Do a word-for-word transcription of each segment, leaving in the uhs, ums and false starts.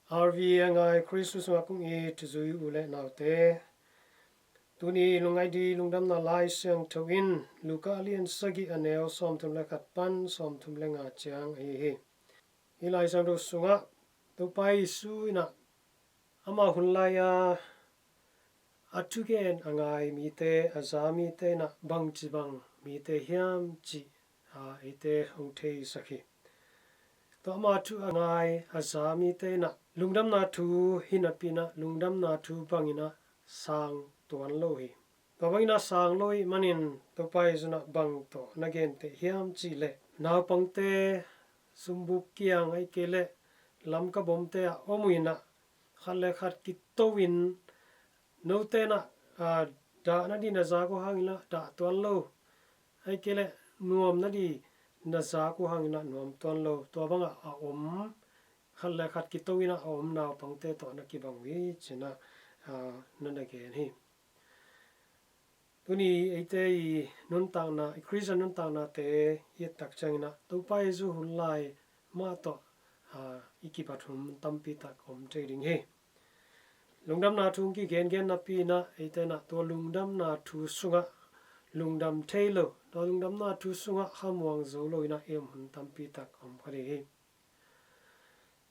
R V A ngai Khrist sungah kong it zui u le naute, tuni lungngaih ding lungdamna Lai Siangtho in Luka a lian sagih a neu sawmthum le khat pan sawmthum le nga ciang ahi hi. Hih Lai Siangtho sungah Topa Jesu in ah ama hun lai-a a thugen a ngai mite, a za mite in ah bangci bang mite hiam cih, a, eite hong theisak hi. Tua ama thu a ngai a za mite in ah lungdamna thu hi napi in ah lungdamna thu bangin ah sang tuan lo hi. Tua bangin ah sang lo ahih manin Topa Jesu in ah bang tawh na genteh hiam cih leh, naupangte sumbuk kiang ahih kei leh lamka bomte ah om uh in ah khat le khat kito in, note in ah, a, dah nading na zak uh hangin ah dah tuan lo, ahih kei leh nuam nading na zak uh hangin ah nuam tuan lo, tua bangah a om, khat le khat kito in ah a om naupangte tawh na kibang uh hi ci-in ah, a, na na gen hi. Tuni eite i nuntakna, i Khristian nuntaknate i et tak ciangin ah Topa Jesu hun lai mah tawh, a, i kibat hun tampi tak om thei ding hi. Lungdamna thu hong kigengen napi in ah eite in ah tua lungdamna thu sungah lungdam thei lo, tua lungdamna thu sungah khamuang zo lo in ah i om hun tampi tak om kha ding hi.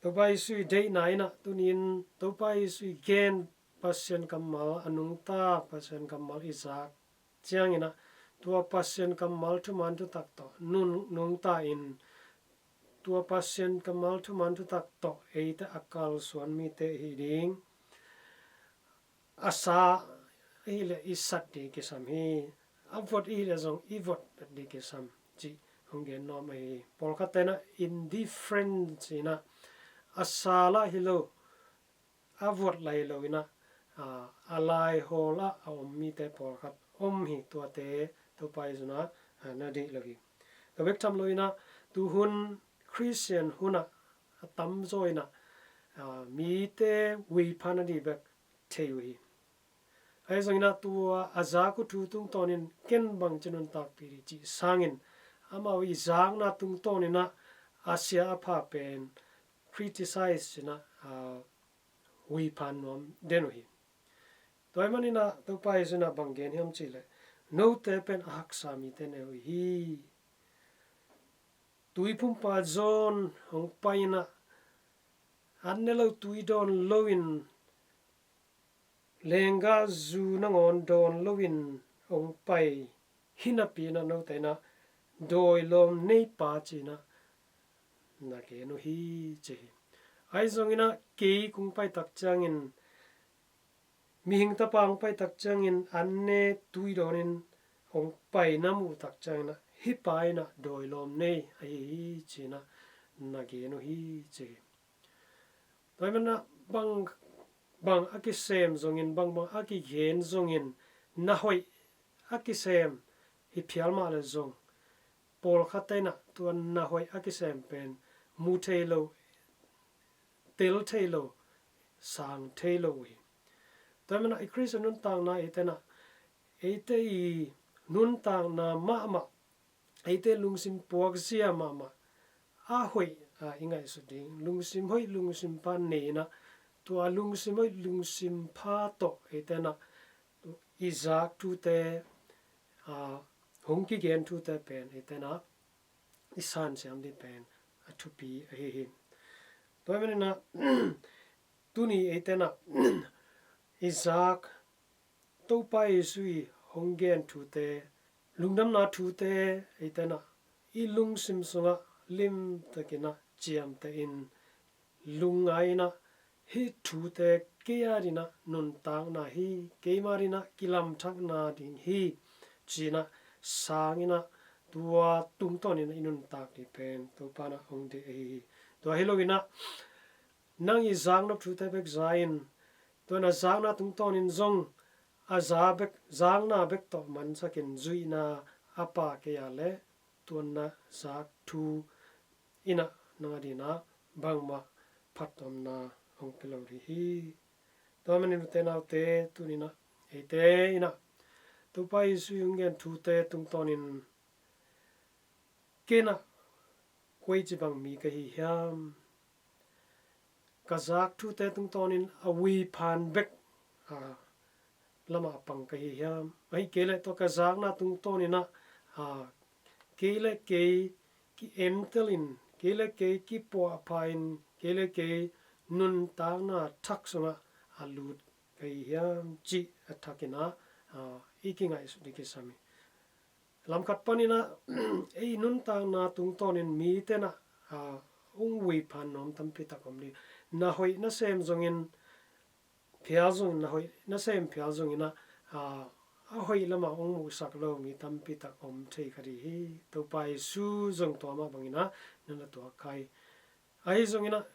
Topa Jesu i deihna in ah tuni in Topa Jesu i gen Pasian kammal, a nungta Pasian kammal i zak ciangin ah tua Pasian kammal thuman thutak tawh nun-, nungta in tua Pasian kammal thuman thutak tawh eite a kalsuan mite i hi ding. A sa ahih leh i sat ding kisam hi. A vot ahih leh zong i vot ding kisam cih hong gen nuam ahi hi. Pawlkhatte in ah indifferent ci-in ah a sa lah hi lo, a vot lah hi lo in ah, a, a laihawl ah a om mite pawlkhat om hi. Tuate Topa Jesu in ah, a, na deih lo hi. Tua bek tham lo in ah tuhun Khristian hun ah a tamzaw in ah, a, mite huipha nading bek thei uh hi. Ahi zongin ah tua a zak uh thu tungtawnin ken bangci nuntakpih ding cih sangin amau i zakna tungtawnin ah a sia a pha pen criticize ci-in ah, a, huipha nuam den uh hi. Tua ahih manin ah Topa Jesu in ah bang gen hiam cih leh, note pen a haksa mite ne uh hi. Tui pumpa zawn hong pai in ah an ne lo tui dawn loin, lenggah zu nangawn dawn loin hong pai hi napi in ah note in ah dawi lawm neipa ci-in ah na gen uh hi ci hi. Ahi zongin ah kei kong pai tak ciangin, mihing tapa hong pai tak ciangin an ne tui dawnin hong pai na muh tak ciangin ah hih pa in ah dawi lawm nei ahi hi ci-in ah na gen uh hi ci hi. Tua ahih manin ah bang, bang a kisem zongin, bang, bang a kigen zongin, na hoih a kisem hi phial mah leh zong pawlkhatte in ah tua na hoih a kisem pen mu thei lo, tel thei lo, sang thei lo uh hi. Tua ahih manin ah i Khristian nuntakna eite in ah, eite i nuntakna mahmah, eite lungsim puakzia mahmah a hoih, a, i ngaihsut ding, lungsim hoih lungsim pha nei in ah, tua lungsim hoih lungsim pha tawh eite in ah i zak thute, a, hong kigen thute pen eite in ah i sansiam ding pen a thupi ahi hi. Tua ahih manin ah tuni eite in ah i zak Topa Jesu i hong gen thute, lungdamna thute eite in ah i lungsim sungah limtakin ah ciamtehin, lungngai in ah hih thute kei a dingin ah nuntakna hi, keima dingin ah kilamthakna ding hi ci-in ah sangin ah tua tungtawnin ah i nuntak ding pen Topa in ah hong deih ahi hi. Tua hi loin ah nang i zaknop thute bek za in, tua na zakna tungtawnin zong a za bek, zakna bek tawh mansakin zuihna a pha kei a leh tua na zak thu in ah nang a dingin ah bangmah phattuamna hong pia lo ding hi. Tua manin ute naute, tuni in ah eite in ah Topa Jesu i hong gen thute tungtawnin ken ah koici bang mi ka hi hiam? ka zak thute tungtawnin a ui phan bek, a, lamah a pang ka hi hiam? Ahi kei leh tua ka zakna tungtawninah, a, kei le kei ki-entelin, kei le kei kipuahphain, kei le kei nuntakna thak sungah a lut ka hi hiam cih a thakinah, a, i kingaihsut ding kisam hi. Lamkhat paninah ei nuntakna tungtawnin mitenah, a, ung ui phan nuam tampi tak om ding. Na hoih na sem zongin phial zongin, na hoih na sem phial zonginah, a, a hoih lamah ung muhsak lo mi tampi tak om thei kha ding hi. Topa Jesu zong tua mah banginah na na tuak kha hi. Ahi zonginah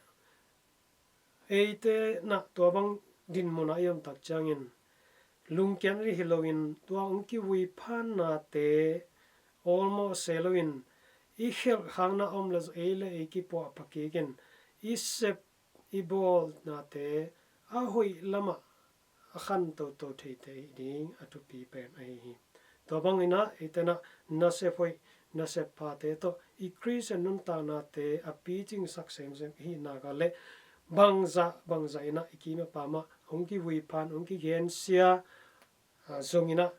eite nah tua bang dinmunah i om tak ciangin lungkiat rih hi loin tua ung kiui phannate awlmawh se loin i khelh khakna om le ei le ei kipuahpha kikin i sep i bawlnate a hoih lamah a khan toto theite i ding a thupi pen ahi hi. Tua banginah eitenah nasep hoih nasep phate tawh i Khristian nuntaknate a picingsak semsem i hih nak leh bangzah bangzah inah i kimapa mah hong kiui phan, hong kigensia, a, zonginah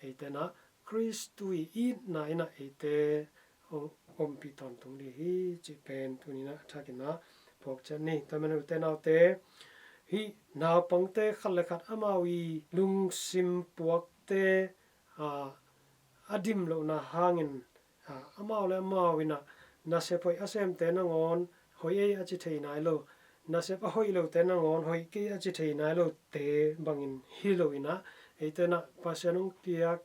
eitenah Khristu i itna inah eite hong ompih tawntung ding hi cih pen tuninah a thakinah phawk ciat ni. Tua manin ute naute, hih naupangte khat le khat amau i lungsim puakte, a, a dim lohna hangin, a, amau le amau inah nasep hoih a semte nangawn hoih ei a ci thei nai lo, nasep a hoih lote nangawn hoih kei a ci thei nai lote bangin hi loinah eitenah Pasian hong piak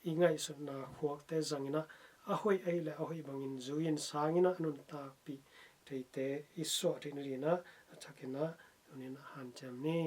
i ngaihsutna khuakte zanginah a hoih ahi le a hoih bangin zui-in sanginah a nuntakpih theite i suah theih nadinah a thakinah tuninah hanciam ni.